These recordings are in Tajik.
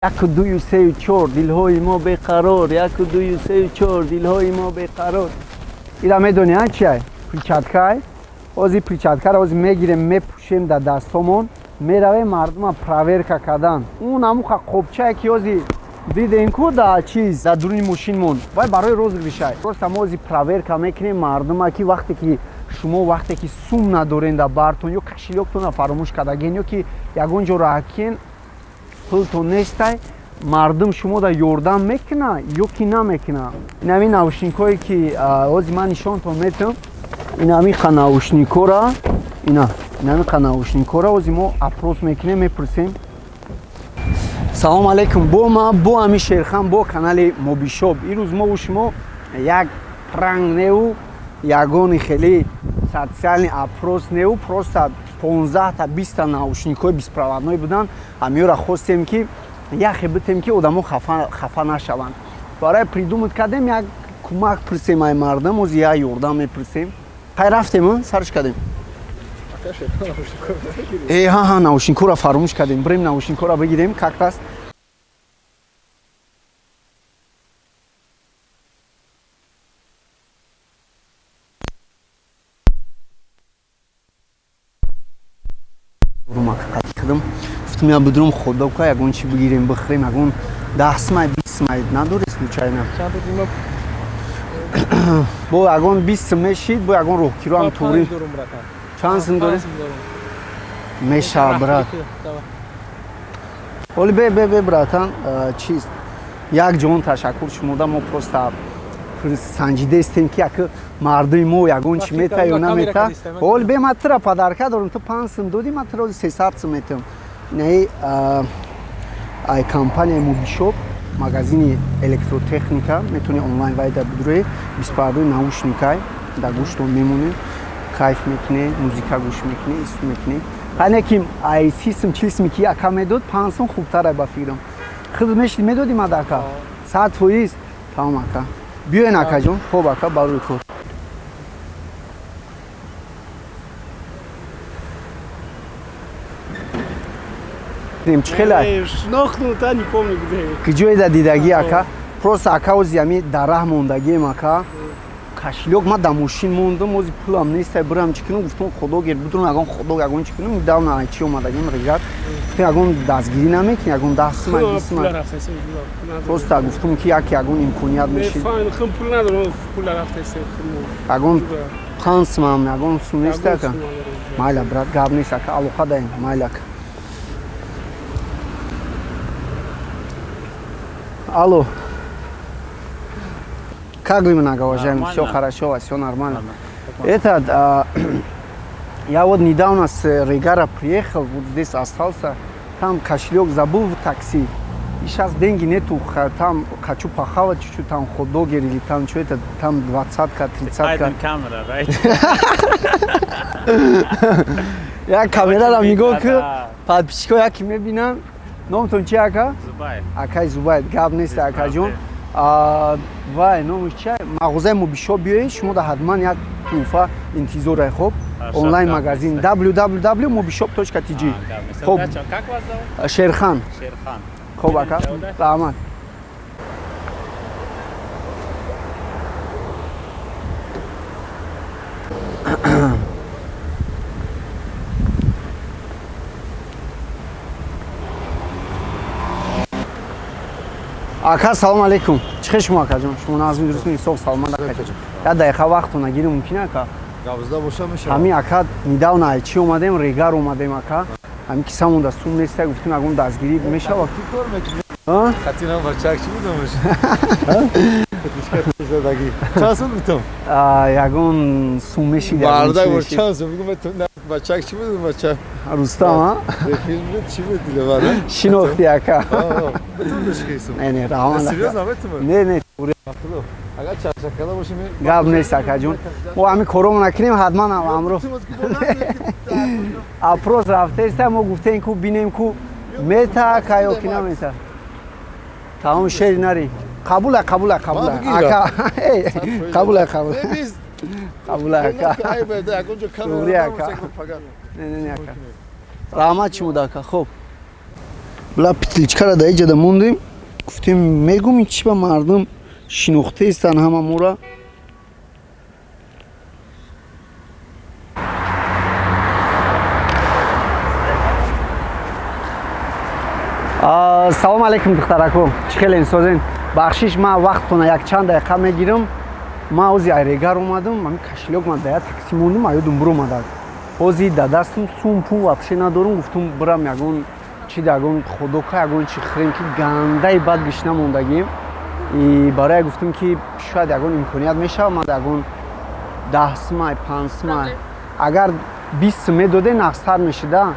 Яку, дую, сею, чор, дилҳои мо беқарор. Яку, дую, сею, чор, дилҳои мо беқарор. Ира медони, а чиай? Перчаткай. Ҳозир перчаткаро ҳозир мегирем, мепӯшем дар дастҳомон, меравем мардума проверка кардан. Он ҳамуқа қопчае ки ҳозир дидем ку да чиз дар дуруни мошинмон, вай барои розыгрышай. Просто мо ҳозир проверка мекунем мардума, ки вақте ки шумо, вақте ки сум надорен дар бартон ё кошелёктонро фаромӯш кардаген, ё ки ягон ҷо раҳакен, пултон нестай, мардум шумода ёрдам мекуна ё ки намекуна. Инами наушникое ки ҳозир ман нишонтон метам, инамиқа наушникора, ина инамиқа наушникора ҳозир мо опрос мекунем, мепурсем. Салом алейкум, бо ма бо ами Шерхан, бо канали Мобишоп. Ирӯз мову шумо як пранк неу, ягони хеле социальный опрос неу, просто 15та 20та наушникҳои беспроводной буданд. Ҳамиёра хостем ки яхе битем, ки одамо хафа нашаванд. Барои придумать кардем, як кӯмак пурсем ай мардум. Ози як ёрдам мепурсем. Хай, рафтем, сарш кардем. Э, ҳа, наушникҳоро фаромӯш кардем. Бирем, наушникҳоро бигирем как раз. Румак қадим гуфтум, я бидурум хот-дог, ягон чи бигирем, бихӯрем. Ягон 10 сумай, 20 сумай надори случайно? Бо ягон 20 сум мешид, бо ягон роҳкироам тури. Чанд сум дорӣ? Мешава, брат. Оли, бе, бе, бе, братан, чиз, як ҷон ташаккур шумода. Мо просто санҷидаистем, ки як мардуми мо ягон чи мета ё намета. Оли, бе, ма тура подарка дорам. Ту 5 сум додӣ, ма тура 300 сум метам. Инаи ай компанияи Мобишоп, магазини электротехника. Метавони онлайн вайда бидурӣ. Беспроводной наушникай, дар гӯштон мемонӣ, кайф мекунӣ, музика гӯш мекунӣ, исту мекунӣ. Ҳане ки ай 30 сум, 40 суми ки яка медод, 5 сум хубтар ай ба фикрам. Худ мешид, медодӣ мада, ака? 100%. Тамом, ака, биёен, акаҷон. Хоб, ака, барои кор. Чӣ хелай? Шинохтум, та не помню где. Киҷое дидагӣ, ака? Просто, ака, ози ами дар раҳ мондагием, ака. Кошелёк ма дар мошин мондум, ози пулам нестай, бирам чӣ кунам? Гуфтум, хот-дог бидурам, ягон хот-дог, ягон чӣ кунам. Недавно чи омадагим регат. Гуфтум, ягон дастгирӣ намекунӣ, ягон 10 сум, 20 сум? Просто гуфтум, ки як ягон имконият мешид. Ягон 5 сумам, ягон сум нест, ака? Майла, брат, гап нест, ака, алоқа даем. Майла, ака. Алло. Как вы, многоуважаемый? Все хорошо, все нормально. Этот, я вот недавно с Регара приехал, вот здесь остался, там кошелек забыл в такси. И сейчас деньги нету, там хочу похавать чуть-чуть, там хот-догер или там что это, там двадцатка, тридцатка. Camera, right? Я камерара нигоҳ ку, подписчикҳо яки мебинам. Номтон чи, ака? Зубайр. Акай Зубайр, гап нест, акаҷон. Вай, номаш чи, мағозаи Мобишоп биёед, шумо да ҳатман як тӯҳфа интизорай. Хоб, онлайн магазин www mobishop tj. Хоб, как вас зовут? Шерхан. Шерхан. Хоб, ака, раҳмат. Ака, салом алейкум. Чӣ хел шумо, акаҷон? Шумо назми, дуруст меги? Соғ, саломат, акаҷон. Як дақиқа вақтона гирӣ, мумкин, ака? Гавзда боша, мешавад. Ҳамин, ака, недавно ай чӣ омадем, Регар омадем, ака. Ҳамин кисамонда сум неста, гуфтем, ягон дастгирӣ мешавад. Кор мекунӣ? Хатинам бачак чӣ будамаш? Чанд сум битам? Ягон сум мешид. Бардак бош, чанд сум бигӯ, бачак чӣ будам, бачак? Рустам, а? Филм буд, чӣ буд, диловар? Шинохти, ака. Битам бишхисум. Не, не, раҳмат. Серьёзно битам? Не, не. Агар чарчакада бошем. Гап нест, акаҷон. Мо ҳамин коромон накунем, ҳатман амро. Опрос рафтеста, мо гуфтем ку бинем ку мета, ака, ё ки намета. Тамом, шери нари. Қабула, қабула, қабула. Ака, қабула, қабула. Қабула, ака. Туғри, ака. Не, не, не, ака. Раҳмат шумода, ака. Хуб. Бла петличкара дар иҷада мондем. Гуфтем мегум ин чӣ ба мардум шинохтаистанд ҳама мора. Салом алейкум духтарако, чӣ хелен созен? Бахшиш, ман вақттона якчанд дақиқа мегирам. Ман ҳози айрегар омадам, ами кошелёк ман дар як такси мондум, аёдум биромадад. Ҳози дар дастам сум пул вообще надорам, гуфтум бирам ягон чи ягон ходока ягон чи хӯрем ки гандаи бад гишна мондагим. И барои гуфтум ки шояд ягон имконият мешавад, ман ягон 10 сумай, 5 сумай. Агар 20 сум медоде нақстар мешида.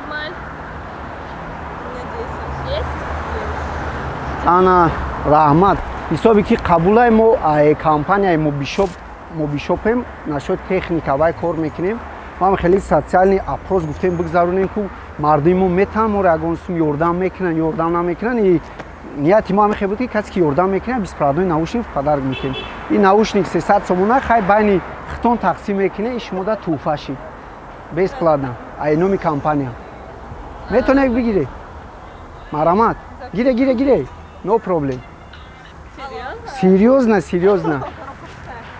Ана раҳмат. Ҳисоби ки қабулай мо компанияи мобишопем, нашод техника вай кор мекунем. Мо ҳам хеле социальный опрос гуфтем бигзаронем, ку мардуми мо метавонанд моро ягон сум ёрдам мекунанд, ёрдам намекунанд. И нияти мо ҳам хеле буд ки касе ки ёрдам мекунад, бесплатный наушник подарок мекунем. Ин наушник 300 сомона хай байни хитон тақсим мекунем, ин шумо да тӯҳфа шид. Бесплатно. Ай номи компания. Метавонед бигиред. Марамат. Гире, гире, гире. No problem. Серьезно, серьезно.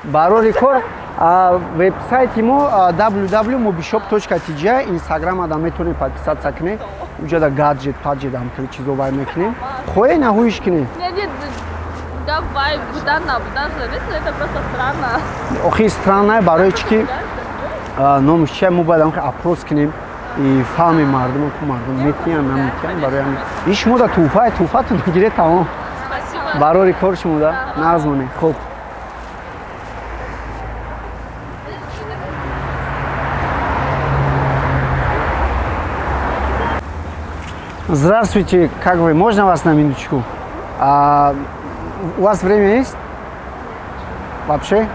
Барори кор вебсайти мо www.mobishop.tj, Instagram адам метавонед подписаться кунед. Уҷада гаджет, паджет ҳам хеле чизо вай мекунем. Хоҳе наҳуиш кунед? Нет, давай, будан набудан, завис, но это просто странно. Охи странно, барои чӣ ки номаш чия, мо бояд ҳам опрос кунем и фаҳми мардум, ку мардум метиҳанд, наметиҳанд, барои ҳамин. Ин шумо да тӯҳфа, тӯҳфатон гиред тамом. Барори кор шумо да нағз монед. Хуб. Здравствуйте, как вы? Можно вас на минуточку? У вас время есть? Вообще?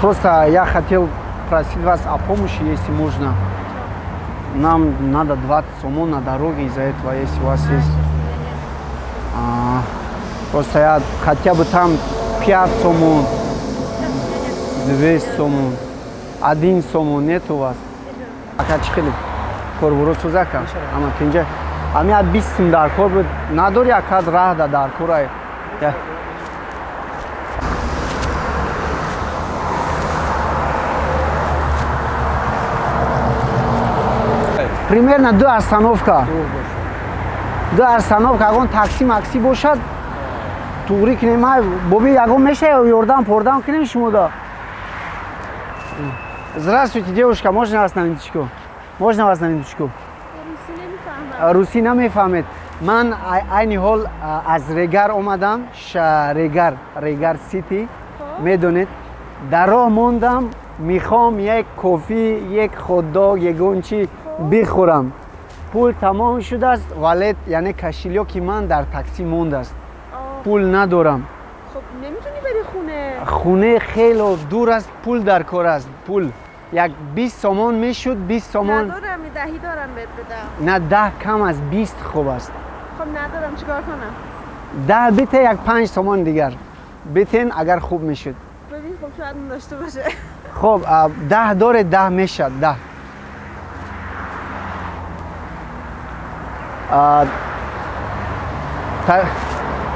Просто я хотел просить вас о помощи, если можно. Нам надо 20 сомон на дороге из-за этого, если у вас есть. Просто я хотя бы там 5 сомон, 2 сомон, 1 сомон нет у вас? Ака чӣ корбуро сӯзака? Ама тинҷа. Ами я 20 сум дар кор буд. Надори акад раҳ да дар корай. Примерно 2 остановка. 2 остановка, ягон такси макси бошад, туғри кунем. Ай, боби ягон меша ёрдам пордам кунем шумо да. Здравствуйте, девушка, можно вас на минуточку? Можно вас на минуточку? Русӣ намефаҳмед. Ман айни ҳол аз Регар омадам, Регар, Регар Сити, медонед. Дар роҳ мондам, мехоҳам як кофе, як хот-дог, ягон чи бихӯрам. Пул тамом шудааст, валет, яъне кошелёки ман дар такси мондааст. Пул надорам. Хуб, наметавонӣ бари хоне? Хоне хеле дур аст, пул дар кор аст, пул. Як 20 сомон мешуд, 20 сомон. Надорам, 10 дорам бет бидам. На, 10 кам аст, 20 хуб аст. Хуб, надорам, чикор кунам? 10 бите, як 5 сомон дигар. Битен агар хуб мешуд. Бибин, хуб шояд надошта боше. Хуб, 10 доре, 10 мешад, 10.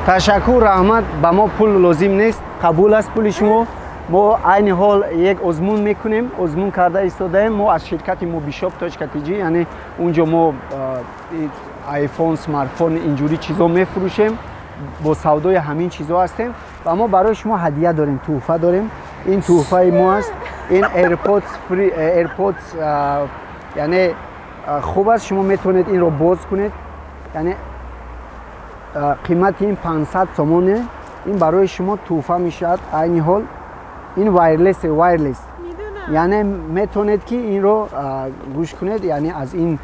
Ташаккур, раҳмат, ба мо пул лозим нест, қабул аст пули шумо. Мо айни ҳол як озмун мекунем, озмун карда истодаем. Мо аз ширкати mobishop.tj, яъне унҷо мо iPhone, смартфон, инҷури чизо мефурӯшем, бо савдои ҳамин чизо ҳастем ва мо барои шумо ҳадия дорем, тӯҳфа дорем. Ин тӯҳфаи мо аст. Ин AirPods Free, AirPods, яъне хуб аст, шумо метавонед инро боз кунед. Яъне қимати ин 500 сомоне. Ин барои шумо тӯҳфа мешавад айни ҳол. Ин wireless, wireless. Яъне метавонед ки инро гӯш кунед, яъне аз ин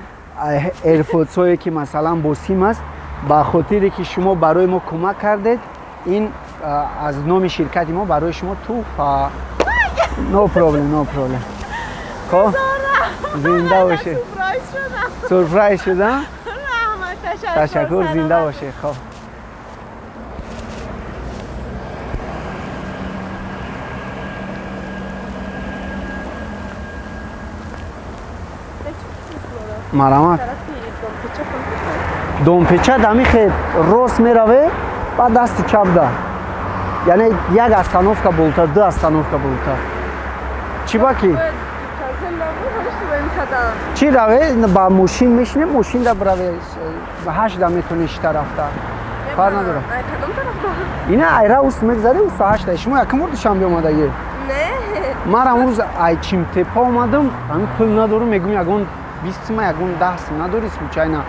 AirPods-ҳое ки масалан бо сим аст, ба хотире ки шумо барои мо кӯмак кардед, ин аз номи ширкати мо барои шумо тӯҳфа. No problem, no problem. Хуб, зинда бошед. Surprise шудам. Ташаккур, зинда бошед. Хуб. Марамат. Домпеча дамихе рост мераве, баъд дасти чап да. Яъне як остановка болта, ду остановка болта. Чӣ баки? Чӣ раве? Ба мошин мешинем, мошин да браве, ҳашт да метавонӣ шита рафта. Фарқ надорад. Ина айра ус мегзари, ус ҳашта. Шумо якум бор Душанбе омадагӣ? Не. Ман амрӯз ай Чимтепа омадам, ҳамин пул надорам, мегӯм ягон 20 сима, ягон 10 сим надорӣ случайно?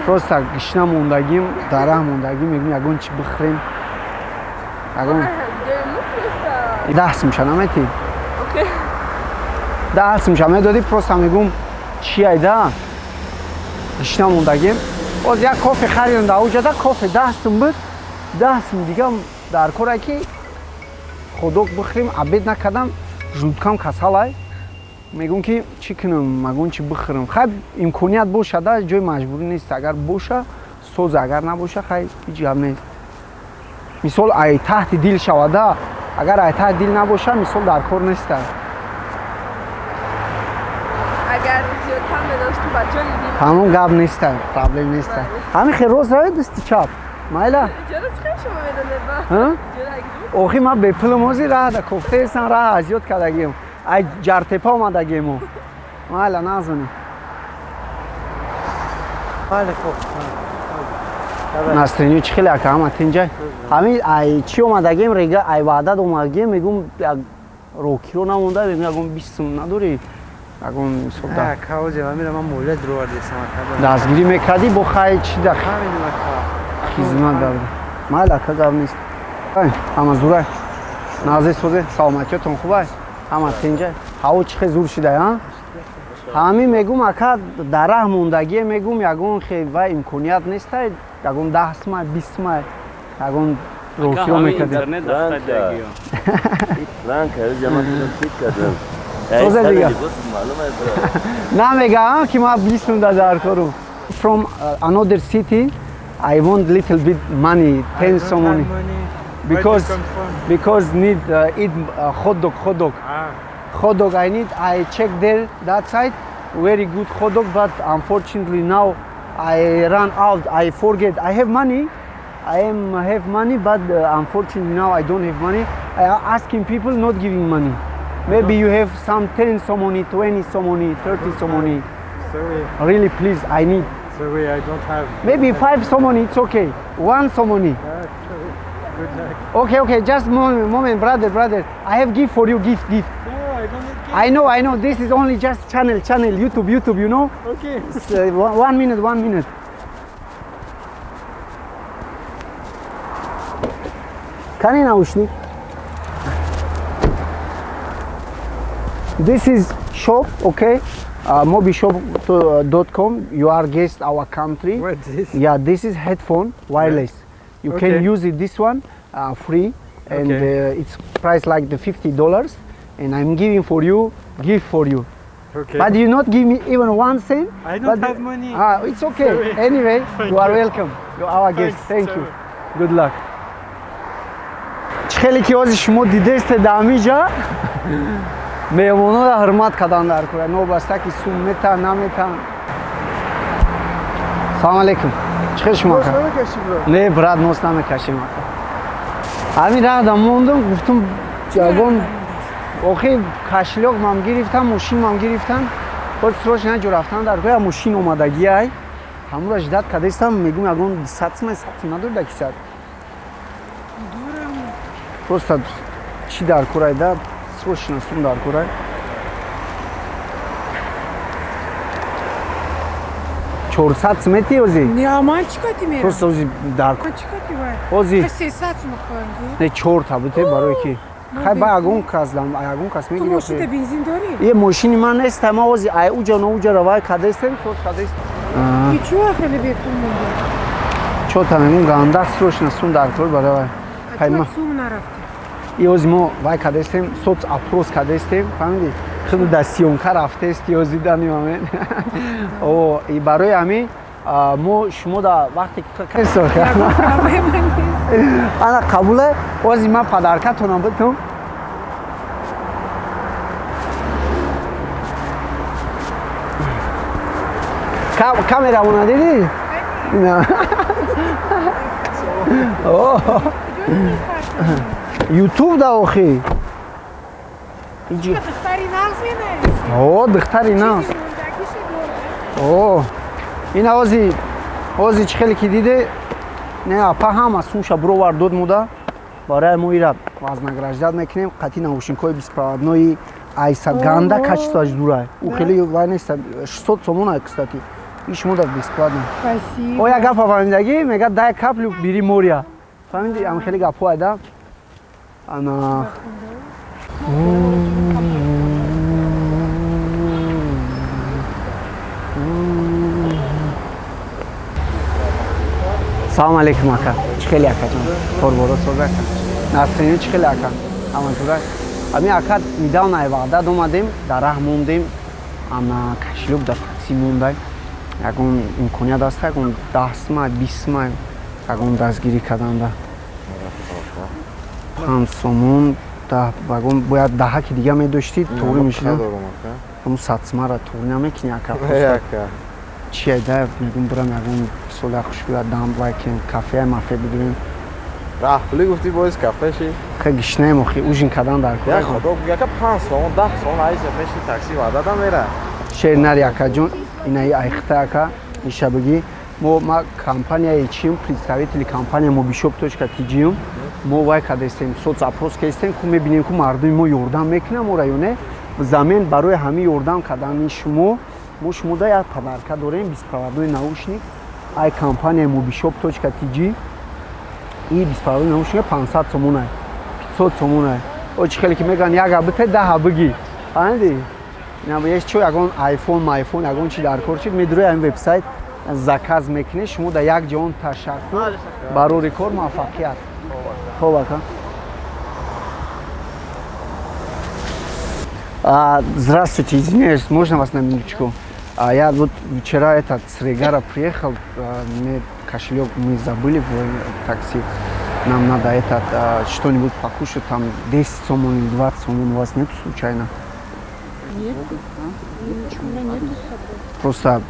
Просто гишна мондагим, дарах мондагим, мегӯм ягон чӣ бихӯрем. Ягон 10 симша наметӣ? 10 симша медодӣ, просто мегӯм чи айда гишна мондагим. Боз як кофе харидам дар уҷада, кофе 10 сум буд, 10 сум дига дар коре ки хот-дог бихӯрем, обед накардам, желудкам касалай. Мегӯм ки чӣ кунам, ягон чӣ бихӯрам. Хай, имконият бошада, ҷои маҷбурӣ нест, агар боша соз, агар набоша, хай, ҳеҷ гап нест. Мисол, ай таҳти дил шавада, агар ай таҳти дил набоша, мисол, дар кор неста. Агар зиёдтар медоштум, ба ҷони дил. Ҳамон гап неста, проблем неста. Ҳамин хел рост равед, дасти чап, майла. Охи, ман бепулам, ҳозир раҳ да кофтаестам, раҳ азёд кардагием, ай Ҷартепа омадагиему. Майла, назонӣ. Настроение чӣ хеле, ака, ҳама тинҷай? Ҳамин ай чӣ омадагием, рега ай Ваҳдат омадагием, мегӯм як рокиро намонда, мегӯм ягон 20 сум надорӣ, ягон мисол дастгирӣ мекардӣ, бо хай чӣ да хизмат дар. Майла, ака, гап нест, ҳама зурай, назе созе, саломатиётон хубай, ҳама тинҷай? Ҳаво чӣ хел зур шидай, а? Ҳамин мегӯм, ака, дар раҳ мондагие, мегӯм ягон хе вай имконият нестай, ягон 10 сумай, 20 сумай, ягон рокиро мекардем. Тоза дига намегаам ки ман 20 сум да дар кору. From another city, I want little bit money, 10 somoni, because need eat hot dog, hot dog. Hot dog I need. I check there, that side, very good hot dog, but unfortunately now I run out. I forget. I have money. I am have money, but unfortunately now I don't have money. I asking people, not giving money. Maybe you have some 10 somoni, 20 somoni, 30 somoni. Sorry. Really, please, I need. Sorry, I don't have. Maybe 5 somoni, it's okay. 1 somoni. Sorry. Good luck. Okay, just moment, moment, brother, brother. I have gift for you, gift, gift. No, I don't need gift. I know, I know. This is only just channel, channel, YouTube, YouTube, you know? Okay. It's, 1 minute, 1 minute. Кани наушник? This is shop, okay? Mobishop.com. You are guest our country. What is this? Yeah, this is headphone, wireless. You can use it, this one, free, and it's price like the $50, and I'm giving for you, gift for you. Okay. But you not give me even 1 cent. I don't but- have money. Ah, it's okay. Sorry. Anyway, Thank you are you. welcome. You are our guest. Thanks, Thank you. sorry. Good luck. Хеле ки ҳозир шумо дидесте дамиҷа меҳмонора ҳурмат кардан дар кора, нобаста ки сум метан, наметан. Салом алейкум, чӣ хел шумо, ака? Не, брат, нос намекашем, ака. Ҳамин раҳда мондум, гуфтум ягон охи кошелёк мам гирифтам, мошин мам гирифтам, боз срочно ҷо рафтан дар кора, мошин омадагиай, ҳамура ждать кардастам, мегӯм ягон 100 сум, 100 сум надори да кисад? Просто чӣ дар корай да, срочно сум дар корай. 400 сум мети ози? Не, ман чӣ кати мерам? Просто ози дар Ман чӣ кати вай? ози. 300 сум хоҳам. Не, чорта буте, барое ки хай ба ягон кас дам, ягон кас Ту мегири. мошита бензин дорӣ? Е, мошини ман нест, ма ози ай уҷа на уҷа равай кадестем, соз кадест. Ки чӯ хеле бепул монда? Чота мегум ганда срочно сум дар кор барои вай. Хай ма Сум нарафти. И ози мо вай кадестем, соцопрос кадестем, фаҳмидӣ? Худ дар съёмка рафтест, ёзи дани момент. О, и барои ҳамин мо шумо да вақте Ягон проблема нест. ана қабуле, ози ман подаркатонам битум. Камерамона дидӣ? Ютуб да охи. Духтари нағз менависӣ. О, духтари нағз. О, ин ози ози чӣ хеле ки диде, не апа ҳама сумша бировар дод муда. Барои мо ира вознаграждать мекунем қати наушникҳои беспроводной айса ганда качествоаш дурай. У хеле вай нест, 600 сомон ай, кстати. И шумо да бесплатно. Спасибо. О, я гапа фаҳмидагӣ, мега дай каплю бери моря. Фаҳмиди, ам хеле гапҳо айда. Ана Салом алейкум, ака. Чӣ хели, акаҷон? Корборо соз, ака? Насрини чӣ хели, ака? Ҳаматура? Ами ака, недавно ай Ваҳдат омадем, дар раҳ мондем. Ана кошелёк дар такси мондай. Ягон имконият аст, ягон 10 сумай, 20 сумай, ягон дастгирӣ карданда? 5 сомон, ягон бояд даҳаки дига медоштид, туғри мешида. Ҳамун 100 сумара туғри намекунӣ, ака? Чи айда мегум, бирам ягон сола хушбӯя дам вай кунем, кафея мафе бидурем. Раҳпулӣ гуфтӣ, боис кафе ши. Хе гишнаем охи, ужин кардан дар кор. Худо яка 5 сомон, 10 сомон айса пеши такси Ваҳдатам мера. Шер нари, акаҷон, инаи айхта, ака, иша бигӣ. Мо ма компанияи чим, представители компания Мобишоп точка тиҷиюм. Мо вай кардастем, соцопрос кардастем, ку мебинем, ку мардуми мо ёрдам мекунам мо районе. Взамен барои ҳамин ёрдам кардани шумо мо шумода як подарка дорем, беспроводной наушник ай компания Мобишоп точка тиҷи. И беспроводной наушник 500 сомон, 500 сомон. О, чӣ хеле ки мегӯянд, як га бите, 10 бигӣ. Фаҳмидӣ? Еш чо ягон айфон майфон, ягон чи дар кор чид, медурои ҳамин вебсайт заказ мекунед. Шумо дар як ҷаҳон ташаккур, барори кор муваффақият. Хоб, ака. Здравствуйте, извиняюсь, можно вас на минуточку? Я вот вчера этот, с Регара приехал, мне кошелек мы забыли в такси. Нам надо этот, что-нибудь покушать, там 10 сомон или 20 сомон у вас нет случайно? Нет, ничего у меня нету с собой. Просто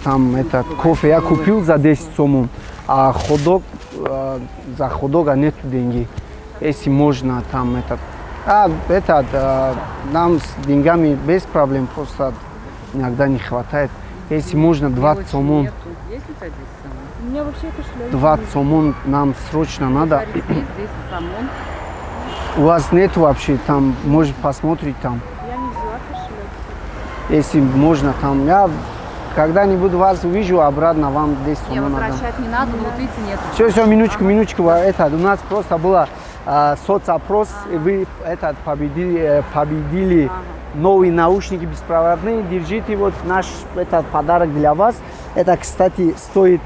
там этот кофе я купил за 10 сомон, а ходок, за ходога нету деньги. Если можно, там этот, этот, нам с деньгами без проблем, просто иногда не хватает. Если можно, 20 сомон. Есть у тебя 10 сомон? У меня вообще кошелек. 20 сомон нам срочно надо. Есть 10 сомон. У вас нет вообще там, может, посмотреть там? Я не взяла кошелек. Если можно там, я когда-нибудь вас увижу, обратно вам 10 Не, сомон отдам. возвращать не надо, но вот видите, нет. Все, все, минуточку, минуточку. Это, у нас просто было соцопрос, и вы этот, победили новые наушники беспроводные. Держите, вот наш этот подарок для вас. Это, кстати, стоит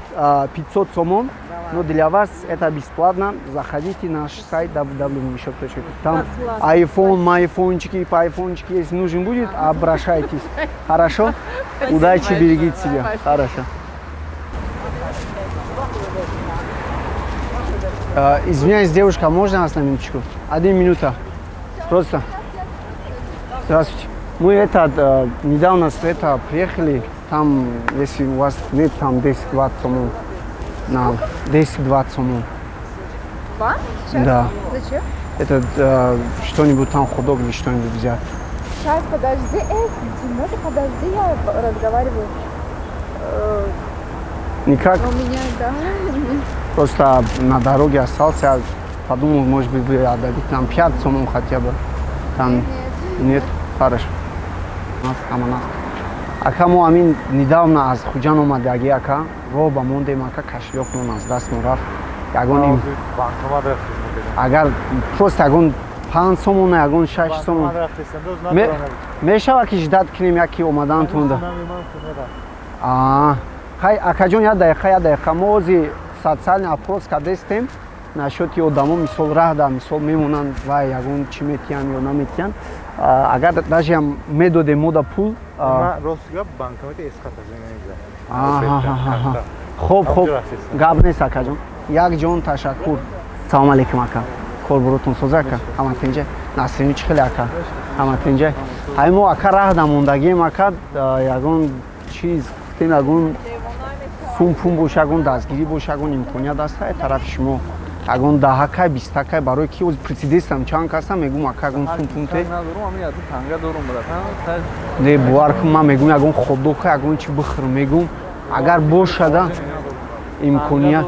500 сомон, но для вас это бесплатно. Заходите на наш сайт www.shop.com. Там iPhone, майфончики, пайфончики, если нужен будет, обращайтесь. Хорошо? Удачи, берегите себя. Хорошо. Извиняюсь, девушка, можно вас на минуточку? Одну минута. Просто. Здравствуйте. Мы этот, недавно с этого приехали. Там, если у вас нет там 10-20 сомон. На 10-20 сомон. Вам? Сейчас? Да. Зачем? Это что-нибудь там, ходок или что-нибудь взять. Сейчас, подожди. Эй, немного подожди, я разговариваю. Никак. У меня, да. Просто на дороге остался, я подумал, может быть, вы отдадите нам 5 сомон хотя бы. Там нет. Нет? Хорошо. Аманат. Ака, мо амин недавно аз Хуҷанд омадаги, ака, роҳ ба мондем, ака, кошелёкмон аз дастмон рафт. Ягон агар просто ягон 5 сомона, ягон 6 сомон мешава ки ждать кунем яки омадантонда? Хай, акаҷон, як дақиқа, як дақиқа. Мо ози социальный опрос кардестем насчёти одамо, мисол, раҳда, мисол, мемонанд ва ягон чӣ метиҳанд ё наметиҳанд. Агар даже ам медодем мода пул. Хоб, хоб, гап нест, акаҷон, як ҷон ташаккур. Салом алейкум, ака, корбуротон соза, ака, ҳама тинҷа? Насрини чӣ хеле, ака, ҳама тинҷа? Ҳай, мо, ака, раҳда мондагием, ака, ягон чиз. Гуфтем ягон сум-пум боша, ягон дастгирӣ боша, ягон имконият аста тарафи шумо. Ягон даҳакай, бистакай барои ки оз пресидестам чанд каса мегум ака ягон сум-пум те. Не, бовар кун, ман мегум ягон ходока, ягон чи бихӯрм мегум. Агар бошада имконият.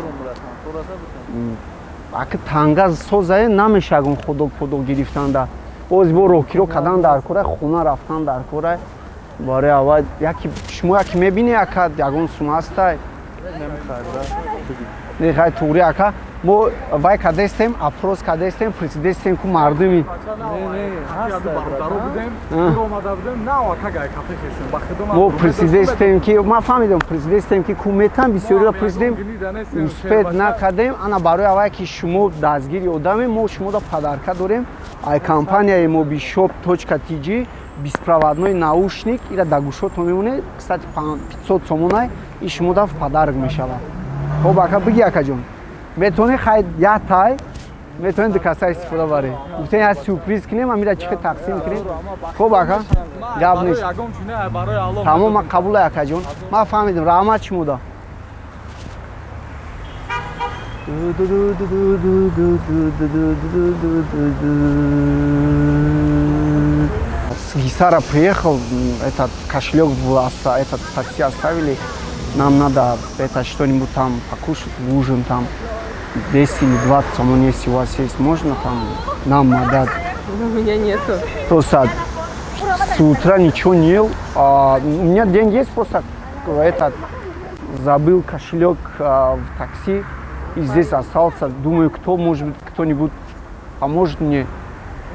Ака танга созае намеша ягон ходок-подок гирифтанда. Боз бо роҳкиро кардан дар кора, хона рафтан дар кора. Барои аввал яки шумо яки мебини ака ягон сум ҳастай? Не, хай туғри ака. Мо вай кадестем, опрос кадестем, пресидестем ку мардуми. Мо пресидестем ки ман фаҳмидам, пресидестем ки ку метан бисёриро пресидем, успет накардем. Ана барои аввал ки шумо дастгири одаме, мо шуморо подарка дорем. Ай компанияи mobishop.tg беспроводной наушник ира да гӯшотон мемонед. Кстати, 500 сомонай и шумо да в подарок мешавад. Хоб ака биги акаҷон. Метавонед хай як тай, метавонед ду каса истифода баред. Гуфтем як сюрприз кунем, амира чӣ хел тақсим кунем. Хоб ака, гап нест. Тамом, ман қабул акаҷон. Ман фаҳмидам, раҳмат шумода. С Гисара приехал, этот кошелек в этот такси оставили. Нам надо это что-нибудь там покушать, ужин там 10 или 20 сомон, если у вас есть, можно там нам отдать? У меня нету. Просто с утра ничего не ел. У меня деньги есть, просто этот забыл кошелек в такси и здесь остался. Думаю, кто может быть, кто-нибудь поможет мне.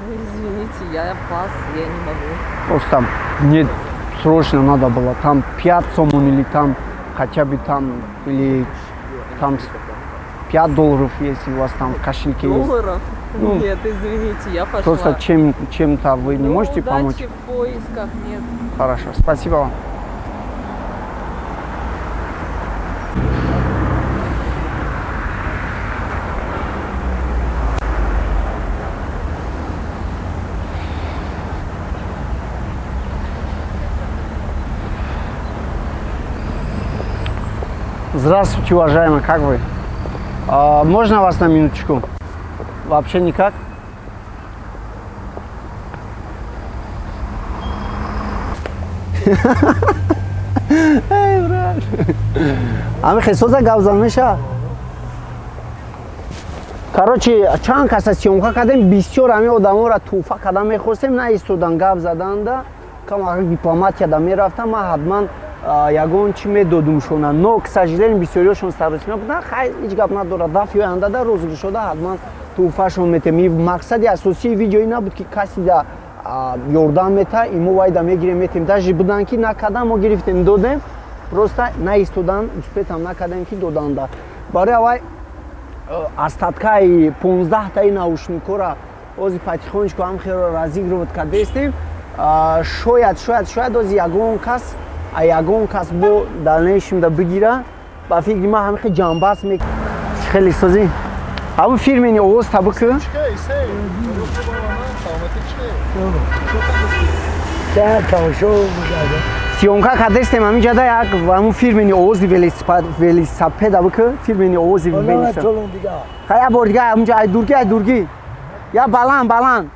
Извините, я пас, я не могу. Просто мне срочно надо было там 5 сомон или там хотя бы там, или там $5, если у вас там в кошельке есть. Долларов? Ну, нет, извините, я пошла. Просто чем-то вы не можете помочь? В поисках нет. Хорошо, спасибо вам. Здравствуйте, уважаемый, как вы? Можно вас на минуточку? Вообще никак? Эй, брат! Ами хесоза гавзан меша? Короче, чанд каса съёмка кардем, бисёр ами одаморо туҳфа кардан мехостем, на истодан гап заданда, кам дипломатияда мерафтам, ман ҳатман ягон чӣ медодумшона, но к сожалению бисёриёшон саросима буданд. Хай, ҳеҷ гап надорад, дафъи оянда розыгрыш шуда ҳатман туҳфашон метем. Мақсади асосии видеои набуд ки касе да ёрдам мета, имо вайда мегирем метем. Даже буданд ки накардан, мо гирифтем додем, просто наистодан, успетам накардем ки доданда. Барои аввал остаткаи 15таи наушникора ози потихонечку ҳам хело разыгрывать кардестем. Шояд, шояд, шояд ози ягон кас а ягон кас бо дальнейшем да бигира. Ба фикри ман ҳамихе ҷанбаст мек хеле созӣ. Ҳамун фирмени овоз табуку? Съёмка кардестем ҳамин ҷада як ҳамун фирмени овози велосипеда буку, фирмени овози велосипед. Хай, як бор дига ҳамунҷа ай дурги, ай дурги. Я баланд, баланд.